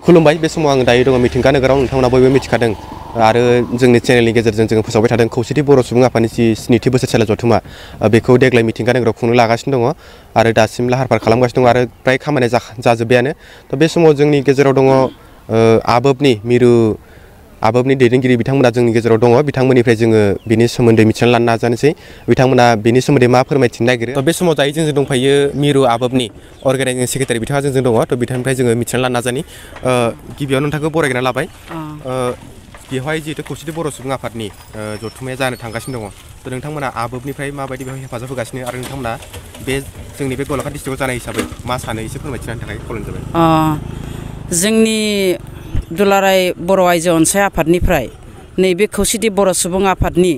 खुलुमबाय बे समाव आं दायो दङ मिथिंगा नोगोराव नोंथांमोना बयबो मिथिखादों आरो जोंनि चेनेलनि गेजेरजों जोङो फोसावबाय थादों खौसेथि बर' सुबुं आफादनि जि 7थि बोसोरसालि जथुमा बेखौ देग्लाय मिथिंगा नोगोराव खुंनो लागासिनो दङ आरो दासिम लाहार फाहार खालामगासिनो दङ आरो प्राय खामानिया जाजोब्बायानो थ' बे समाव जोंनि गेजेराव दङ आबोबनि मिरु आबोबनि दैदेनगिरि बिथांमोना जोंनि गेजेराव दङ बिथांमोननिफ्राय जोङो बिनि सोमोन्दै मिथिना लानो नाजानोसै बिथांमोना बिनि सोमोन्दै मा फोरमायथिनो नागिरो थ' बे समाव दायो जोंजों दंफायो मिरु आबोबनि अर्गानाइजिं सेक्रेटारि बिथाङा जोंजों दङ थ' बिथांनिफ्राय जोङो मिथिना लानो नाजानि गिबियाव नोंथांखौ बरायग्रोना लाबाय बेवहाय जिहेतु खौसेथि बर' सुबुं आफादनि जथुमाया जानो थांगासिनो दङ थ' नोंथांमोना आबोबनिफ्राय माबायदि बेवहाय हेफाजाब होगासिनो आरो नोंथांमोना बे जोंनि बे गलाघाट डिस्ट्रिक्टआव जानाय हिसाबै मा सानो एसे फोरमायथिनायनि थाखाय खावलायनाय जाबाय जोंनि दुलाराय बर' आइजो अनसाय आफादनिफ्राय नैबे खौसेथि बर' सुबुं आफादनि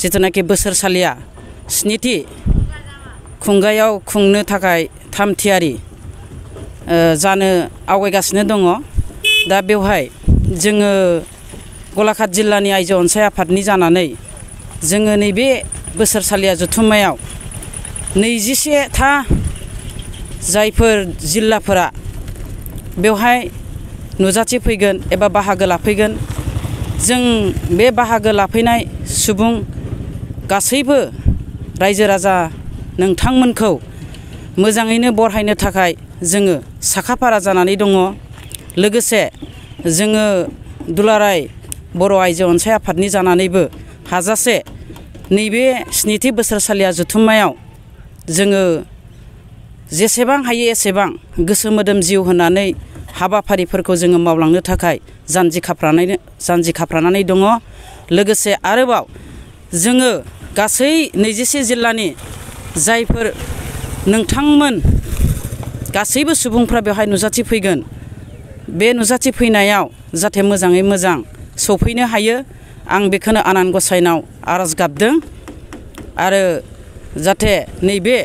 जिथुनाखि बोसोरसालिया 7थि खुंगायाव खुंनो थाखाय थाम थियारि जानो आवगायगासिनो दङ दा बेवहाय जोङो गलाघाट जिल्लानि आइजो अनसाय आफादनि जानानै जोङो नैबे बोसोरसालिया जथुम्मायाव 21था जायफोर जिल्लाफोरा बेवहाय नुजाथिफैगोन एबा बाहागो लाफैगोन जों बे बाहागो लाफैनाय सुबुं गासैबो रायजो राजा नोंथांमोनखौ मोजाङैनो बरायनो थाखाय जोङो साखाफारा जानानै दङ लोगोसे जोङो दुलाराय बर' आइजो अनसाय आफादनि जानानैबो हाजासे नैबे 7थि बोसोरसालिया जथुम्मायाव जोङो जेसेबां हायो एसेबां गोसो मोदोम जिउ होनानै हाबाफारिफोरखौ जोङो मावलांनो थाखाय जानजि खाफ्रानानै दङ लोगोसे आरोबाव जोङो गासै 21 जिल्लानि जायफोर नोंथांमोन गासैबो सुबुंफ्रा बेवहाय नुजाथिफैगोन बे नुजाथिफैनायाव जाहाथे मोजाङै मोजां सफैनो हायो आं बेखौनो आनान गसाइनाव आरज गाबदों आरो जाहाथे नैबे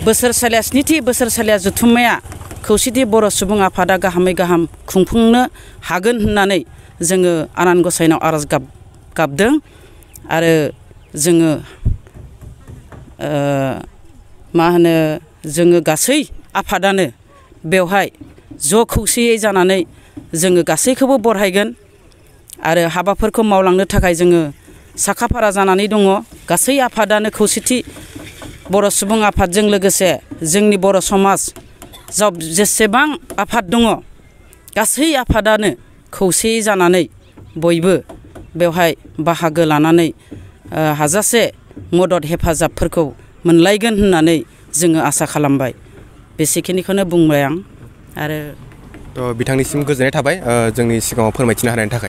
बोसोरसालिया 7थि बोसोरसालिया जथुम्माया खौसेथि बर' सुबुं आफादा गाहामै गाहाम खुंफुंनो हागोन होननानै जोङो आनान गसाइनाव आरज गाबदों आरो जोङो जोङो गासै आफादानो बेवहाय ज' खौसेयै जानानै जोङो गासैखौबो बरायगोन आरो हाबाफोरखौ मावलांनो थाखाय जोङो साखाफारा जानानै दङ गासै आफादानो खौसेथि बर' सुबुं आफादजों लोगोसे जोंनि बर' समाज जेसेबां आफाद दङ गासै आफादानो खौसेयै जानानै बयबो बेवहाय बाहागो लानानै हाजासे मदद हेफाजाबफोरखौ मोनलायगोन होननानै जोङो आसा खालामबाय बेसेखिनिखौनो बुंबाय आं आरो थ' बिथांनिसिम गोजोननाय थाबाय जोंनि सिगाङाव फोरमायथिनो हानायनि थाखाय